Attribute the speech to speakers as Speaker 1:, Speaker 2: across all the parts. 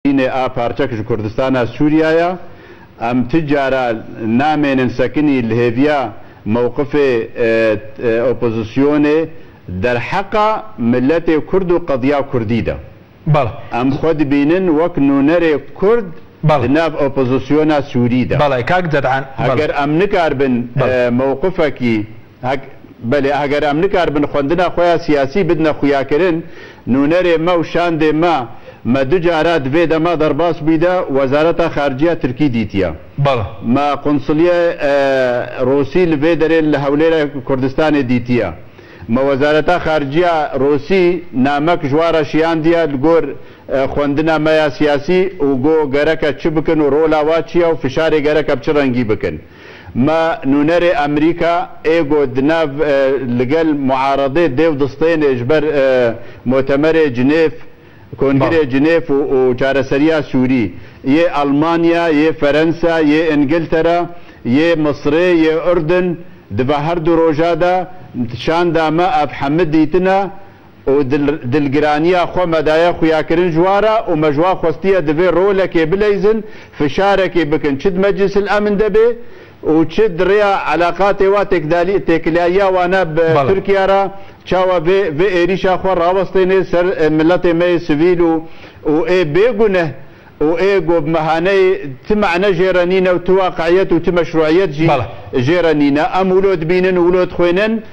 Speaker 1: Efrînê a parçek ji Kurdistana Sûriya ye. Em ti cara namênin sekinî li hêviya mewqifê opozisyonê derheqa miletê Kurd û qediya Kurdî de. Em xwe dibînin wek nûnerê Kurd di nav opozisyona Sûrî de. Heger em nikaribin mewqifekî Belê, heger em nikaribin xwendina xwe ya siyasî bidine xuyakirin, nûnerê me û şandê me, me du cara di vê dema derbas bûyî de Wezareta Xariciya Tirkî dîtiye. Me Qunsuliyê Rûsî li vê derê li Hewlêra Kurdistanê dîtiye. Me Wezareta Xariciya Rûsî namek ji wan re şiyandiye li gor xwendina me ya siyasî û got gereke çi bikin û rola wa çi ye û fişarê gereke bi çi rengî bikin. Me nûnerê Amerîka ê ku di nav li gel muaredê dêw distênê ji ber Mutemerê Cinêf, Kongirê Cinêf û çareseriya Sûrî, yê Elmanya, yê Ferensa, yê Îngiltere, yê Misrê, yê Urdun di va her du roja de şanda me ev hemû dîtine û dilgiraniya xwe me daye xuyakirin ji wan re û me ji wan xwestiye divê rolekê bileyzin, fişarekê bikin çi di Meclis-il Emn de bê û çi di rêya eleqatê wa têkilaiya wan bi Tirkiye re çawa vê vê êrîşa xwe rawestênê ser miletê me yê sivîl û û ê bêguneh Û ê ku bi mehaneyê ti mane jê re nîne û ti waqeiyet û ti meşrûiyet jî jê re nîne. Em wilo dibînin û wilo dixwînin.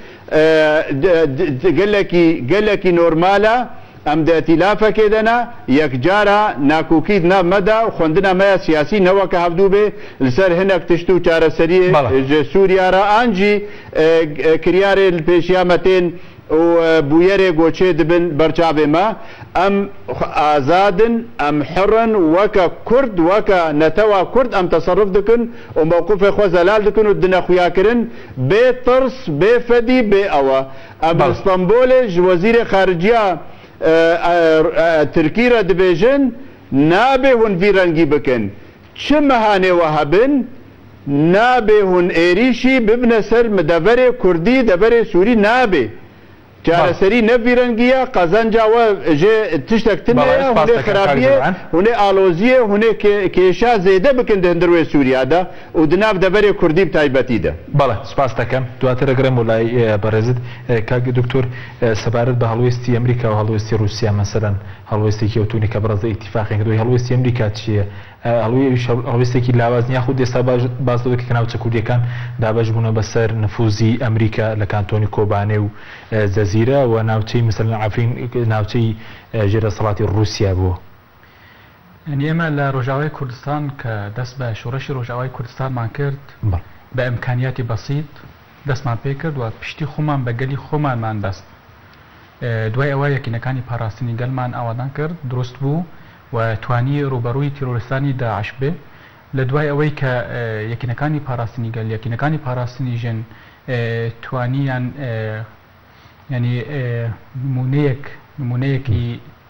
Speaker 1: Gelekî gelekî normal e. Em di îtîlafekê de ne. Yekcara nakokî di nav me de û xwendina me ya siyasî ne weke hevdû bê li ser hinek tişt û çareseriyê ji Sûriya re an jî kiryarê li pêşiya me tên Û bûyerê ku çê dibin ber çavê me, em azad in, em hur in, weke Kurd, weke netewa Kurd em teserruf dikin û mewqifê xwe zelal dikin û dine xuyakirin, bê tirs, bê fedî, bê ewe. Em li Stenbolê ji Wezîrê Xariciya Tirkî re dibêjin, nabê hûn vî rengî bikin. Çi mehanê we hebin, Nabê hûn êrîşî bibine ser deverê kurdî, deverê sûrî nabê. Çareserî ne vî rengî ye, qezenca we jê tiştek tune ye, hûn ê xirabiyê, hûn ê aloziyê, hûn ê kêşa zêde bikin di hundir wê Sûriya de û di nav deverê kurdî bi taybetî de.
Speaker 2: Bale, spas dekem. Duwatir egerem bo lay berêzit. Kak Doktor, sebaret bi helwêstî Emrîka û helwêstî Rûsya meselen helwêstêkî ew tûnê ke bi rez îtîfaqên kir, helwêstî Emrîka çi ye? Helwêst helwêstێکی لاواز نیە یاخود ئێستا باس لەوە دەکەن کە ناوچە کوردییەکان دابەش بوونە بەسەر نفوزی ئەمریکا لە کانتۆنی کۆبانێ و جەزیرە و ناوچەی مەسەلەن عەفرین ناوچەی ژێر دەسەڵاتی ڕووسیا بووە.
Speaker 3: یانی ئێمە لە ڕۆژئاوای کوردستان کە دەست بە شۆڕشی ڕۆژئاوای کوردستانمان کرد بە ئیمکانیاتی بەسیت دەستمان پێکرد و پشتی خۆمان بە گەلی خۆمانمان بەست. دوای ئەوە یەکینەکانی پاراستنی گەلمان ئاوادان کرد، دروست بوو و توانی ڕووبەڕووی تیرۆریستانی داعش بێ. لە دوای ئەوەی کە یەکینەکانی پاراستنی گەل، یەکینەکانی پاراستنی ژن توانیان یانی نموونەیەک، نموونەیەکی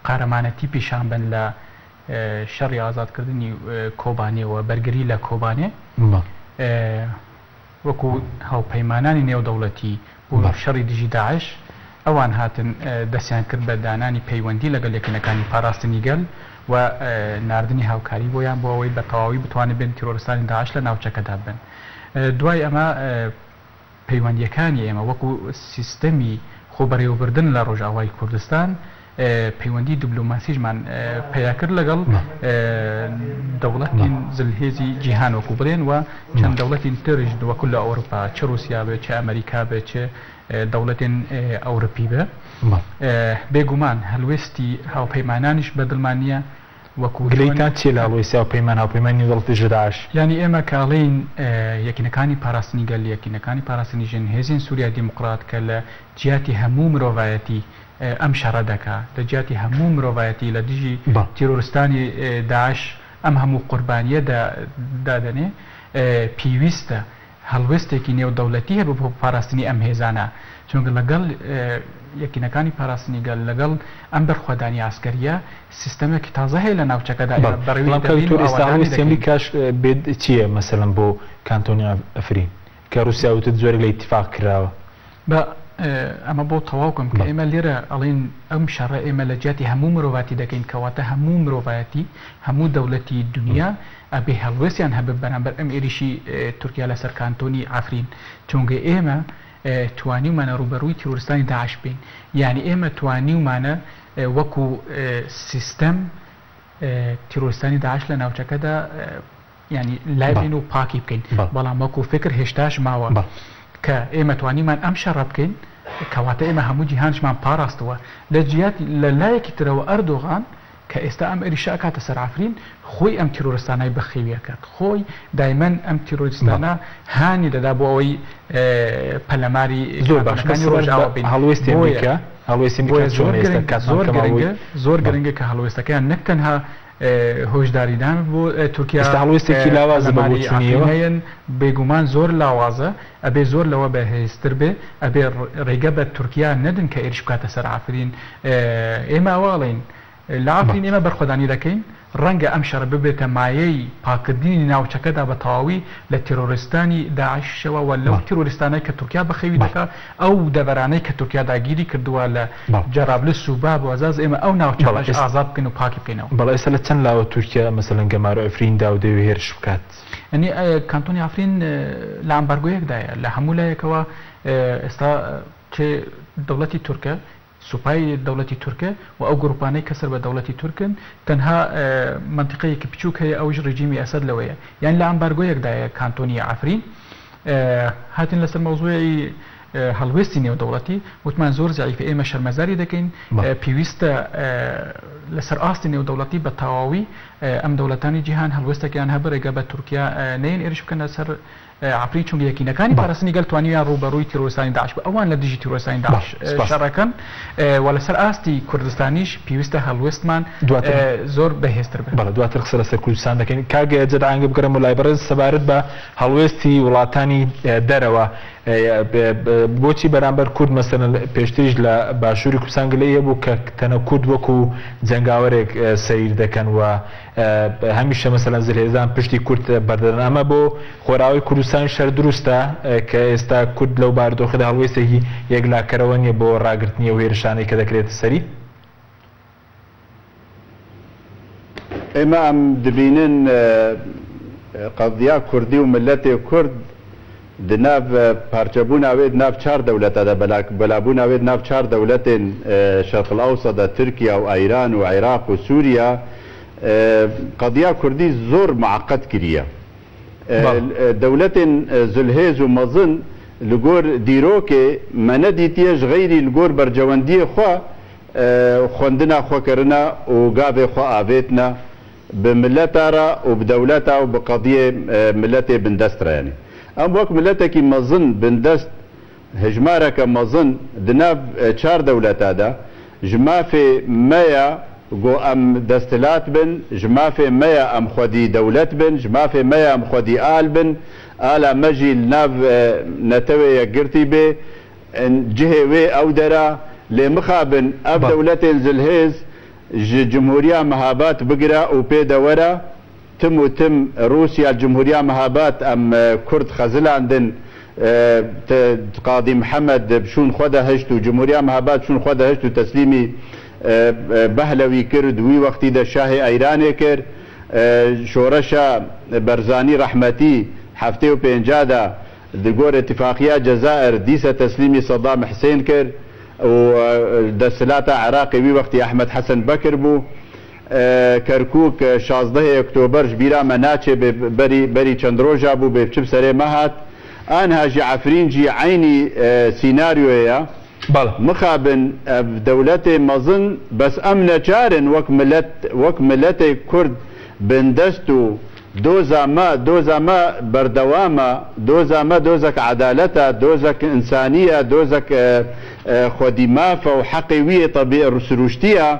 Speaker 3: قارەمانەتی پیشان بەن لە شەڕی ئازادکردنی کۆبانێ و بەرگری لە کۆبانێ. وەکو هاوپەیمانانی نێودەوڵەتی بۆ شەڕی دژی داعش، ئەوان هاتن دەستیان کرد بە دانانی پەیوەندی لەگەڵ یەکینەکانی پاراستنی گەل و ناردنی هاوکاری بۆیان بۆ ئەوەی بە تەواوی بتوانبن تیرۆرستانی داعش لە ناوچەکەدا بن. دوای ئەمە پەیوەندییەکانی ئێمە وەکو سیستەمی خۆبەڕێوەبردن لە ڕۆژئاوای کوردستان پەیوەندی دبلۆماسیشمان پەیا کرد لەگەڵ دەوڵەتی زلهێزی جیهان وەکو بڵێن و چەند دەوڵەتی ترش وەکو لە ئەوروپا چ رووسیا بێ چ ئەمریکا بێ چ دەوڵەتێن ئەوروپی بێ بێگومان هەلوێستی هاوپەیمانانیش بەدڵمان نییە وەکو
Speaker 2: گلەیتان چیە لە هەڵوێستی هاوپەیمان هاوپەیمانی نێودەوڵەتی دژە داعش؟
Speaker 3: یانی ئێمە کە ئەڵێین یەکینەکانی پاراستنی گەل یەکینەکانی پاراستنی ژن هێزێن سوریای دیموکرات کە لە جیاتی هەموو مرۆڤایەتی ئەم شەڕە دەکا، لە جیاتی هەموو مرۆڤایەتی لە دژی تیرۆرستانی داعش ئەم هەموو قوربانییە دادەنێ، پیویستە هەڵوێستێکی نێودەوڵەتی هەبێ بۆ پاراستنی ئەم هێزانە، چونکە لەگەڵ یەکینەکانی پاراستنی گەل، لەگەڵ ئەم بەرخوەدانی عەسکەرییە، سیستەمێکی تازە هەیە لە ناوچەکەدا، ئێمە بەڕێوەی
Speaker 2: بەڵام کاک
Speaker 3: دەبەین
Speaker 2: دکتۆر
Speaker 3: و
Speaker 2: ئێستا
Speaker 3: ئاوادانی
Speaker 2: هەڵوێستی
Speaker 3: دەکەین.
Speaker 2: ئەمریکاش بێت چییە مەسەلەن بۆ کانتۆنی عەفرین کە ڕووسیا وتت زۆرێک لە ئیتیفاق کراوە؟
Speaker 3: بە. ئەمە بۆ تەواو کەم کە ئێمە لێرە ئەڵێین ئەم شەڕە ئێمە لە جیاتی هەموو مرۆڤاتی دەکەین کەواتە هەموو مرۆڤایەتی هەموو دەولەتی دونیا ئەبێ هەڵوێستیان هەبێ بەرامبەر ئەم ئێریشی تورکیا لەسەر کانتۆنی عەفرین چونگە ئێمە توانیومانە ڕووبەڕووی تیرۆریستانی داعش بین یانی ئێمە توانیومانە وەکو سیستەم تیرۆریستانی داعش لە ناوچەکەدا یانی لابین و پاکی بکەین بەڵام وەکو فکر هێشتاش ماوە کە ئێمە توانیمان ئەم شەڕە بکەین کەواتە ئێمە هەموو جیهانشمان پاراستووە لە جیات لە لایەکی ترەوە ئەردۆغان کە ئێستا ئەم ئێریشە ئەکاتە سەر عەفرین خۆی ئەم تیرۆرستانای بەخێوی ئەکات خۆی دایمەن ئەم تیرۆریستانە هانی دەدا بۆ ئەوەی پەلەماری
Speaker 2: زۆر باش
Speaker 3: کانتۆنەکانی ڕۆژئاوا بین
Speaker 2: هەڵوێستی
Speaker 3: بۆیە
Speaker 2: ئەمریکا هەڵوێستی ئەمریکا
Speaker 3: بۆیە
Speaker 2: چۆنە
Speaker 3: زۆر
Speaker 2: ئێستا
Speaker 3: گرنگ
Speaker 2: کاتمان
Speaker 3: زۆر
Speaker 2: کەمە
Speaker 3: گرنگە
Speaker 2: بۆی
Speaker 3: زۆر گرنگە کە هەڵوێستەکەیان نەک تەنها هۆشداریدان بۆ تورکیا
Speaker 2: ئێستا هەڵوێستێکی لاوازە بە
Speaker 3: پەلەماری
Speaker 2: بۆچوونی
Speaker 3: عەفرین
Speaker 2: ئێوە؟
Speaker 3: نەیەن بێگومان زۆر لاوازە ئەبێ زۆر لەوە بەهێزتر بێ ئەبێ ڕێگە بە تورکیا نەدن کە ئێرش بکاتە سەر عەفرین ئێمە ئەوە ئەڵێین لە عەفرین ئێمە بەرخۆدانی دەکەین، ڕەنگە ئەم شەڕە ببێتە مایەی پاککردنی ناوچەکەدا بە تەواوی لە تیرۆریستانی داعشەوە و لەو تیرۆریستانەی کە تورکیا بەخێوی دەکات، ئەو دەڤەرانەی کە تورکیا داگیری کردووە لە جەرابلس و باب و عەزاز ئێمە ئەو ناوچانەش ئازاد بکەین و پاکی بکەینەوە.
Speaker 2: بەڵێ ئێستا لە چەند لاوە تورکیا مەسەلەن گەمارۆ عەفرین دا و دەیەوێ هێرش بکات؟
Speaker 3: یانی کانتۆنی عەفرین لە ئامبارگۆیەکدایە لە هەموو لایەکەوە ئێستا چ دەوڵەتی تورکە سوپای دەوڵەتی تورکە و ئەو گروپانەی کە سەر بە دەوڵەتی تورکن تەنها مەنتیقەیەکی بچوک هەیە ئەویش ڕیجیمی ئەسەد لەوەیە یان لە ئامبارگۆیەکدایە کانتۆنی عەفرین هاتین لەسەر مەوزوعی هەڵوێستی نێودەوڵەتی وتمان زۆر زەعیفە ئێمە شەرمەزاری دەکەین پێویستە لەسەر ئاستی نێودەوڵەتی بە تەواوی ئەم دەوڵەتانی جیهان هەڵوێستێکیان هەبێ ڕێگە بە تورکیا نەیەن ئێرش بکەنە سەر عەفرین چونکە یەکینەکانی پاراستنی گەل توانیویان ڕووبەڕووی تیرۆریستانی داعش بن، ئەوان لە دژی تیرۆریستانی داعش شەڕەکەن و لەسەر ئاستی کوردستانیش پێویستە هەڵوێستمان زۆر بەهێزتر بێت.
Speaker 2: بەڵێ دواتر قسە لەسەر کوردستان دەکەین. کاک جەدعان گەر بگەڕێمەوە لای بەڕێز سەبارەت بە هەڵوێستی وڵاتانی دەرەوە بۆچی بەرامبەر کورد مەسەلەن پێشتریش لە باشووری کوردستان گلەیی هەبوو کە تەنە کورد وەکو جەنگاوەرێک سەیر دەکەن و هەمیشە مەسەلەن زلهێزان پشتی کورد بەردەدەن ئەمە بۆ خۆرئاوای کوردستانیش هەر دروستە کە ئێستا کورد لەو بارودۆخەدا هەڵوێستێکی یەکلاکەرەوە نیە بۆ ڕاگرتنی ئەو هێرشانەی کە دەکرێتە سەری؟
Speaker 1: ئێمە ئەم دبینن قەزیا کوردی و ملەتێ کورد د ناڤ پارچەبوونا وێ د ناڤ چار دەولەتا دە بەلابوونا وێ د ناڤ چار دەولەتێن شەرق الاوسط دە ترکیا و ئایران و عێراق و سوریا قەزیا کوردی زۆر معقد کریە. دەولەتێن زلهێز و مەزن li gor dîrokê me nedîtiye ji xeyrî li gor bercewendiyê xwe xwendina xwe kirine û gavê xwe avêtine. Bi mileta re û bi dewleta û bi qediyê miletê bindest re yanî. Em wek miletekî mezin bindest hejmareke mezin di nav çar dewleta de ji mafê me ye ku em desthilat bin, ji mafê me ye em xwedî dewlet bin, ji mafê me ye em xwedî al bin, ala me jî li nav netewê yekgirtî bê, cihê wê ew der e. Lê mixabin ev dewletên zilhêz Ji Cumhuriya Mehabat bigire û pê de were, tim û tim Rûsya li Cumhuriya Mehabat em Kurd xezilandin, Qadî Mihemed bi şûn xwe de hişt û Cumhuriya Mehabat bi şûn xwe de hişt û teslîmî Behlewî kir û di wî wextî de Şahê Eyranê kir. Şoreşa Berzanî rehmetî 75 de Di gor Îtîfaqiya Cezair dîsa teslîmî Sedam Hisên kir û desthilata Iraqê wî wextî Ehmed Hesen Bekir bû. Kerkûk şazdehê Oktober ji bîra me naçê bê berî berî çend roja bû bê çi bi serê me hat. Anha jî Efrîn jî eynî sînaryoyê ye. Mixabin ev dewletê mezin bes em neçar in wek milet wek miletê Kurd bindest û Doza me, doza me berdewam e, doza me dozek edalet e, dozek însanî ye, dozek xwedî maf e û heqê wî yê tebî sirûştî ye.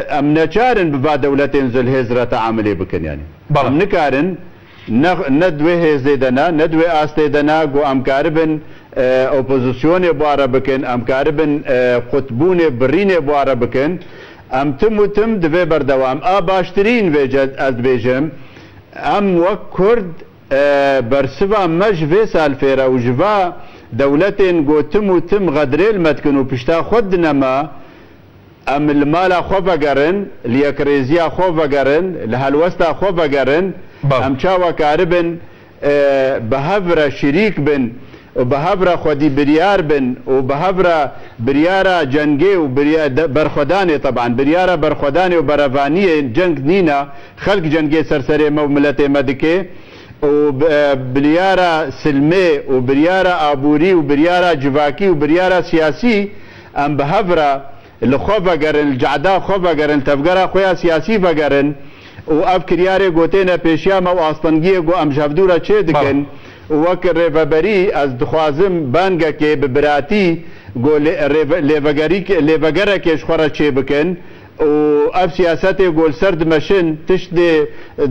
Speaker 1: Em neçar in bi va dewletên zilhêz re teamulê bikin yanî. Em nikarin ne ne di wê hêzê de ne, ne di wê astê de ne ku em karibin opozisyonê bi wan re bikin, em karibin qutbûnê, birînê bi wan re bikin. Em tim û tim divê berdewam. A baştirîn vê ez dibêjim em wek Kurd bersiva me ji vê salfê re û ji va Dewletên ku tim û tim xedrê li me dikin û pişta xwe didine me, em li mala xwe vegerin, li yekrêziya xwe vegerin, li helwesta xwe vegerin, em çawa karibin bi hev re şirîk bin û bi hev re xwedî biryar bin û bi hev re biryara cengê û berxwedanê teban biryara berxwedanê û berevaniyê ceng nîne xelk cengê ser serê me û miletê me dike û biryara silmê û biryara aborî û biryara civakî û biryara siyasî em bi hev re li xwe vegerin, li cehda xwe vegerin, li tevgera xwe ya siyasî vegerin û ev kiryarê ku têne pêşiya me û astengiyê ku em ji hevdû re çêdikin û wek rêveberî ez dixwazim bangekê bi biratî ku lêvegerekê ji xwe re çêbikin û ev siyasetê ku li ser dimeşin tiştê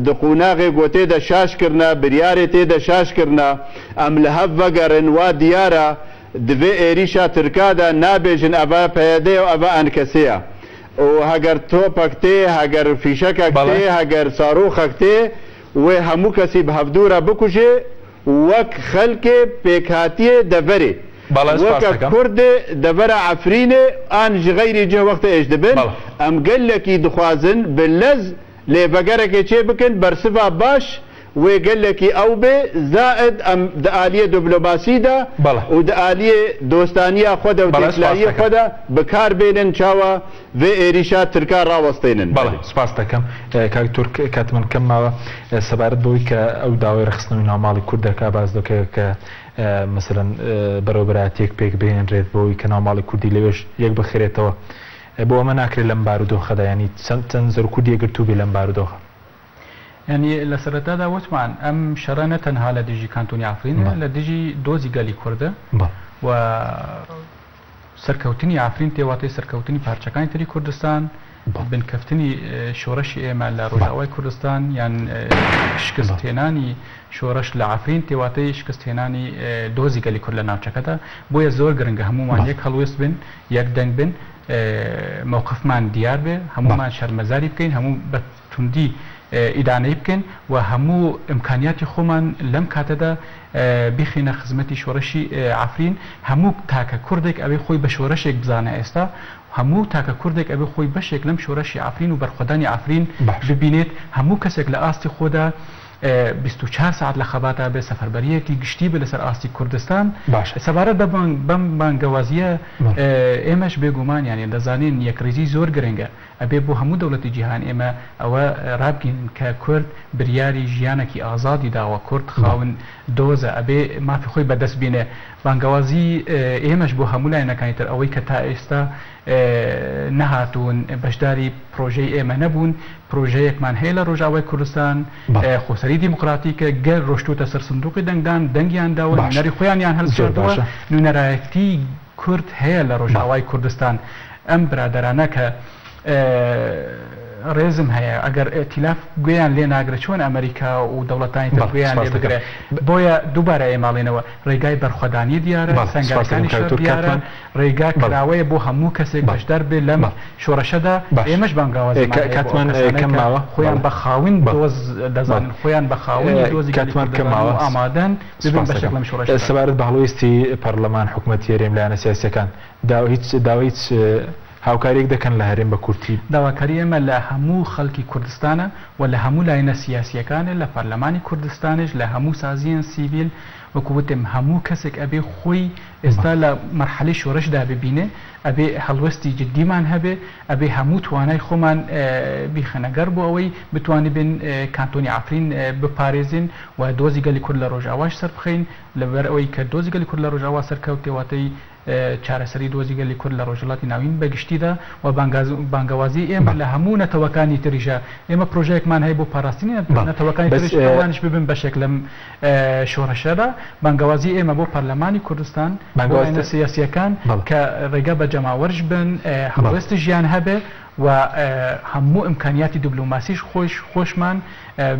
Speaker 1: di qonaxê ku tê de şaş kirine, biryarê tê de şaş kirine em li hev vegerin wa diyar e Di vê êrîşa tirka de nabêjin eva PYD ye û eva ENKS ye. Û heger topek tê, heger fîşekek tê, heger saroxek tê wê hemû kesî bi hevdû re bikujê wek xelkê pêkhatiyê deverê. Weke kurdê devera Efrînê an ji xeyrî cih wextê êş dibin. Em gelekî dixwazin bi lez Lê vegerekê çê bikin bersiva baş wê gelekî ew bê, zaid em di aliyê diplomasî de û di aliyê dostaniya xwe de û têkilayiyê xwe de bi kar bênin çawa vê êrîşa tirka rawestênin.
Speaker 2: Bele, spas dekem kak Turk, kat min kem mawe sebaret bowî ke ew dawê rexistinewî nav malî kurd deka bas doke ke meselen bereweberayetiyek pêk bihênrêt bowî ke nav malî kurdî lêwêş yek bixirêtewe. بۆ ئەمە ناکرێت لەم بارودۆخەدا یانی چەند چەند زۆر کورد یەکگرتوو بێ لەم بارودۆخە.
Speaker 3: یانی لە سەرەتادا وتمان ئەم شەڕە نە تەنها لە دژی کانتۆنی عەفرینە لە دژی دۆزی گەلی کوردە و سەرکەوتنی عەفرین تێ واتەی سەرکەوتنی پارچەکانی تری کوردستان بنکەفتنی شۆڕشی ئێمە لە ڕۆژئاوای کوردستان یان شکست هێنانی شۆڕش لە عەفرین تێ واتەی شکست هێنانی دۆزی گەلی کورد لە ناوچەکەدا بۆیە زۆر گرنگە هەموومان یەک هەڵوێست بن یەک دەنگ بن مەوقفمان دیار بێ، هەموومان شەرمەزاری بکەین، هەموو بە توندی ئیدانەی بکەین و هەموو ئیمکانیاتی خۆمان لەم کاتەدا بیخەینە خزمەتی شۆڕشی عەفرین. هەموو تاکە کوردێک ئەبێ خۆی بە شۆرەشێک بزانێ ئێستا، هەموو تاکە کوردێک ئەبێ خۆی بەشێک لەم شۆرەشی عەفرین و بەرخۆدانی عەفرین ببینێت، هەموو کەسێک لە ئاستی خۆدا 24 سەعات لە خەباتا بێ، سەفەربەرییەکی گشتی بێ لەسەر ئاستی کوردستان.
Speaker 2: باشە.
Speaker 3: سەبارەت بە بەم بانگەوازییە ئێمەش بێگومان یانی دەزانین یەکڕیزی زۆر گرنگە. ئەبێ بۆ هەموو دەوڵەتی جیهان ئێمە ئەوە ڕابگەینین کە کورد بریاری ژیانەکی ئازادی داوە، کورد خاون دۆزە، ئەبێ مافی خۆی بەدەست بینێ. بانگەوازی ئێمەش بۆ هەموو لایەنەکانی تر ئەوەی کە تا ئێستا نەهاتوون بەشداری پرۆژەی ئێمە نەبوون، پرۆژەیەکمان هەیە لە ڕۆژئاوای کوردستان، خۆسەری دیموکراتیکە، گەل ڕۆشتووتە سەر سندوقی دەنگدان، دەنگیان داوە، نوێنەری خۆیانیان هەڵبژاردووە، نوێنەرایەتی کورد هەیە لە ڕۆژئاوای کوردستان، ئەم برادەرانە کە ڕێزم هەیە ئەگەر ئیتیلاف گوێیان لێ ناگرێ چۆن ئەمریکا و دەوڵەتانی تر گوێیان لێ بگرێ، بۆیە دووبارە ئێماڵێنەوە ڕێگای بەرخۆدانی دیارە، سەنگەرەکانی شەڕ دیارە، ڕێگا کراوەیە بۆ هەموو کەسێک بەشدار بێت لەم شۆڕشەدا، ئێمەش بانگاوازیمان هەیە بۆ ئەو کەسانەی کە خۆیان بە خاوەن دۆز دەزانن، خۆیان بە خاوەنی دۆزی گەلی کورد دەزانن و ئامادەن ببن بەشێک لەم شۆڕشەدا.
Speaker 2: سەبارەت بە هەڵوێستی پەرلەمان، حکومەتی هەرێم، لایەنە سیاسییەکان داوای هیچ هاوکارییەک دەکەن لە هەرێم بە کورتی؟
Speaker 3: داواکاری ئێمە لە هەموو خەڵکی کوردستانە و لە هەموو لایەنە سیاسییەکانە، لە پەرلەمانی کوردستانیش، لە هەموو سازییەن سیڤیل، وەکو وتم هەموو کەسێک ئەبێ خۆی ئێستا لە مەرحەلەی شۆرشدا ببینێ، ئەبێ هەڵوێستی جدیمان هەبێ، ئەبێ هەموو توانای خۆمان بیخەنە گەڕ بۆ ئەوەی بتوانبین کانتۆنی عەفرین بپارێزین و دۆزی گەلی کورد لە ڕۆژئاواش سەربخەین، لەبەر ئەوەی کە دۆزی گەلی کورد لە ڕۆژئاوا سەرکەوت واتەی چارەسەری دۆزی گەلی کورد لە ڕۆژهەڵاتی ناوین بە گشتیدا و بانگەوازی ئێمە لە هەموو نەتەوەکانی تریشە، ئێمە پرۆژەیەکمان هەیە بۆ پاراستنی نەتەوەکانی تریش ئەوانیش ببن بەشێک لەم شۆڕشەدا، بانگەوازی ئێمە بۆ پەرلەمانی کوردستان، بۆ لایەنە سیاسییەکان کە ڕێگا بە جەماوەرش بن، هەڵوێستی ژیان هەبێ و هەموو ئیمکانیاتی دیبلۆماسیش خۆش خۆشمان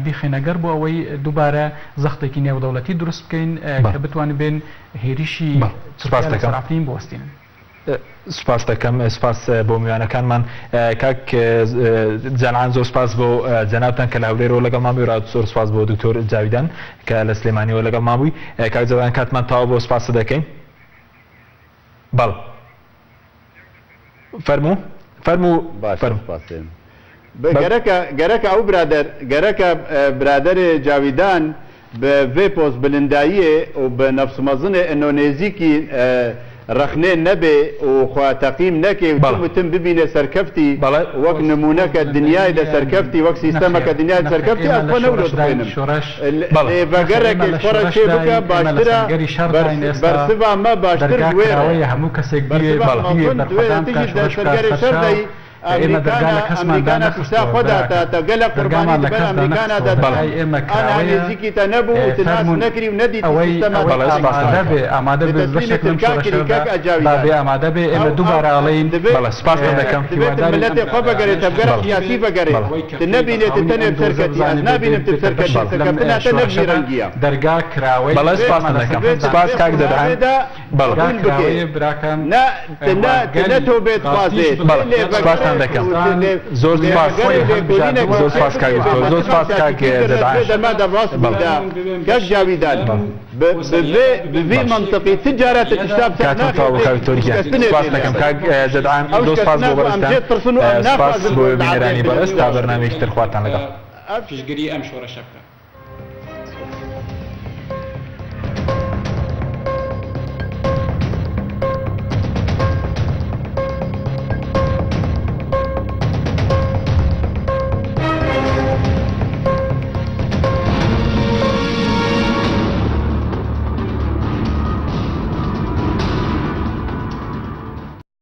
Speaker 3: بیخەینە گەڕ بۆ ئەوەی دووبارە زەختێکی نێودەوڵەتی دروست بکەین کە بتوانبین هێرشی تورکیا لەسەر عەفرین بوەستێنن.
Speaker 2: سوپاست دەکەم سوپاس بۆ میوانەکانمان کاک جەنعان زۆر سوپاس بۆ جەنابتان کە لە هەولێرەوە لەگەڵمان بووی ڕات زۆر سوپاس بۆ دکتۆر جاویدان کە لە سلێمانیەوە لەگەڵمان بووی کاک جەوان کاتمان تەواو بۆ سوپاست دەکەین. بەڵێ فەرموو فەرموو
Speaker 1: باشە
Speaker 2: فەرموو.
Speaker 1: سپاس گەرەکە گەرەکە ئەو برادەر گەرەکە برادەرێ جاویدان بە ڤێ پۆست بلنداییێ و بە نەفسمەزنێ ئنۆ نێزیکی رەخنێ نەبێ و خوە تەقیم نەکێ و
Speaker 2: بەڵێ.
Speaker 1: تم و تم ببینێ سەرکەفتی
Speaker 2: بەڵێ.
Speaker 1: وەک
Speaker 3: پۆست
Speaker 1: نموونە
Speaker 3: پۆست
Speaker 1: کە
Speaker 3: بلندایی
Speaker 1: دنیای دە
Speaker 3: نییە
Speaker 1: سەرکەفتی وەک سیستەمە
Speaker 3: نەخێر
Speaker 1: کە دنیای
Speaker 3: نەخێر
Speaker 1: سەرکەفتی
Speaker 3: ئێمە
Speaker 1: ئەز
Speaker 3: لە
Speaker 1: خوە نەولۆ
Speaker 3: شۆڕشداین
Speaker 1: دخوێنم
Speaker 3: شۆڕش
Speaker 2: بەڵێ.
Speaker 1: لێ
Speaker 3: نەخێر ئێمە
Speaker 1: ڤەگەرەکێ
Speaker 3: لە
Speaker 1: خوەڕە چێ بکە
Speaker 3: شۆڕشداین ئێمە لە
Speaker 1: باشترە
Speaker 3: سەنگەری شەڕداین
Speaker 1: بەرس
Speaker 3: ئێستا
Speaker 1: بەرسڤا مە باشتر
Speaker 3: دەرگا
Speaker 1: ژوێرە
Speaker 3: کراوەیە هەموو کەسێک بیوێ
Speaker 1: بەرسڤا
Speaker 2: بەڵێ.
Speaker 3: بیوێ
Speaker 1: مەزن دوێرە
Speaker 3: بەرخۆدان بکا
Speaker 1: تژی دە
Speaker 3: شۆڕش بکا
Speaker 1: سەنگەرێ شەر
Speaker 3: سەرچاو
Speaker 1: دەی
Speaker 3: ئێمە دەرگا
Speaker 1: ئەمریکانا
Speaker 3: لە کەسمان
Speaker 1: ئەمریکانا پشتا
Speaker 3: دانەخستووە
Speaker 1: خوە داتا
Speaker 3: براکەم
Speaker 1: تە گەلە قوربانی
Speaker 3: دەرگامان لە
Speaker 1: دبەر
Speaker 3: کەس
Speaker 1: ئەمریکانا
Speaker 3: دانەخستووە
Speaker 1: دەدا
Speaker 2: بەڵێ.
Speaker 3: دەرگای ئێمە
Speaker 1: ئانا
Speaker 3: کراوەیە
Speaker 1: نێزیکی تە نەبوو و تە ناس
Speaker 3: فەرموون
Speaker 1: نەکری و نەدیتی
Speaker 3: ئەوەی
Speaker 1: سیستەما
Speaker 3: ئەوەی
Speaker 2: بەڵێ
Speaker 1: تە
Speaker 2: سپاستان
Speaker 3: ئامادە
Speaker 2: دەکەم.
Speaker 3: بێ ئامادە بێ
Speaker 1: تەسلیمی
Speaker 3: بەشێک لەم
Speaker 1: ترکا کری
Speaker 3: شۆڕشەدا
Speaker 1: کاک
Speaker 3: با
Speaker 1: ئەجاویدان
Speaker 3: بێ ئامادە بێ ئێمە
Speaker 1: ئەو ئەو
Speaker 3: دووبارە ئەڵێین
Speaker 1: دبێ
Speaker 2: بەڵێ سپاستان دەکەم.
Speaker 1: دبێت
Speaker 3: هیوادارین ئەم
Speaker 1: ملەتێ خۆ بەگەرێ
Speaker 3: برادەرانەش
Speaker 1: تەڤگەرە
Speaker 2: بەڵێ.
Speaker 3: هەرچی
Speaker 1: سیاسی
Speaker 3: بێ
Speaker 1: بەگەرێ
Speaker 2: بەڵێ.
Speaker 3: ئەوەی کە
Speaker 1: تە
Speaker 3: خۆی بە
Speaker 1: نەبینێ تە
Speaker 3: خاوەنی
Speaker 1: تەنێ
Speaker 3: ئەم دۆزە
Speaker 1: بسەرکەتی ئەز
Speaker 3: بزانێ بێ
Speaker 1: نابینم تە
Speaker 3: بێتە
Speaker 1: بسەرکەتی
Speaker 3: بەشێک
Speaker 2: بەڵێ.
Speaker 3: لەم
Speaker 1: سەرکەفتنا تە نەڤی
Speaker 3: شۆڕشەدا
Speaker 1: رەنگیە
Speaker 3: دەرگا کراوەیە
Speaker 2: بەڵێ
Speaker 1: دبێ
Speaker 3: ئێمە
Speaker 2: سپاستان
Speaker 3: لەسەر
Speaker 2: دەکەم.
Speaker 1: دبێت
Speaker 3: کەس
Speaker 2: سپاس
Speaker 1: دبێ
Speaker 2: کاک دەدعان.
Speaker 1: قۆناغێدا
Speaker 2: بەڵێ.
Speaker 3: دەرگا
Speaker 1: قبول بکێ
Speaker 3: کراوەیە براکەم
Speaker 1: نا تە
Speaker 3: و
Speaker 1: نا تە
Speaker 3: گەل
Speaker 1: نە تۆ بێت
Speaker 3: ڕاستیش
Speaker 1: خوازێ
Speaker 3: بڵێ
Speaker 2: بەڵێ
Speaker 1: لێ
Speaker 3: گەل
Speaker 2: سپاستان
Speaker 1: ڤەگەرێ
Speaker 2: دەکەم.
Speaker 1: و
Speaker 3: کوردستان
Speaker 1: لێ
Speaker 2: زۆر
Speaker 1: لێ
Speaker 2: سپاس.
Speaker 1: ڤەگەرێ
Speaker 3: خۆی
Speaker 1: لێکۆلینەک
Speaker 3: هەڵبژاردووە
Speaker 2: زۆر
Speaker 1: چێ
Speaker 2: سپاس کاک
Speaker 1: بکێ بێ
Speaker 2: دکتۆر. زۆر
Speaker 1: بەرسڤا
Speaker 2: سپاس
Speaker 1: سیاسی
Speaker 2: کاک
Speaker 1: تر لە
Speaker 2: دەدعان.
Speaker 1: دوێ دەما دە ڕاست
Speaker 2: بەڵێ.
Speaker 1: بوودا کاک جاویدان
Speaker 2: بەڵێ.
Speaker 1: ب بڤێ بڤی
Speaker 2: باش.
Speaker 1: مەنتقی ت جارە تە تشتا بسەر
Speaker 2: کاتم
Speaker 1: ناخێ
Speaker 2: تەواو
Speaker 1: تێ
Speaker 2: کاک دکتۆر گیان.
Speaker 1: شکستنێ
Speaker 2: سپاس
Speaker 1: تێ
Speaker 2: دەکەم کاک جەدعان.
Speaker 1: ئەو
Speaker 2: زۆر سپاس
Speaker 1: شکستنا
Speaker 2: بۆ
Speaker 1: کو ئەم
Speaker 2: بەڕێزتان.
Speaker 1: جێ ترسن و ئەم
Speaker 2: سپاس
Speaker 1: ناخوازن
Speaker 2: بۆ
Speaker 1: لە عەردێ
Speaker 2: بینەرانی بەڕێز
Speaker 1: بلند
Speaker 2: تا
Speaker 1: باش.
Speaker 2: بەرنامەیەکی تر خواتان لەگەڵ.
Speaker 1: ئەف
Speaker 4: پشتگری ئەم شۆڕشە بکا.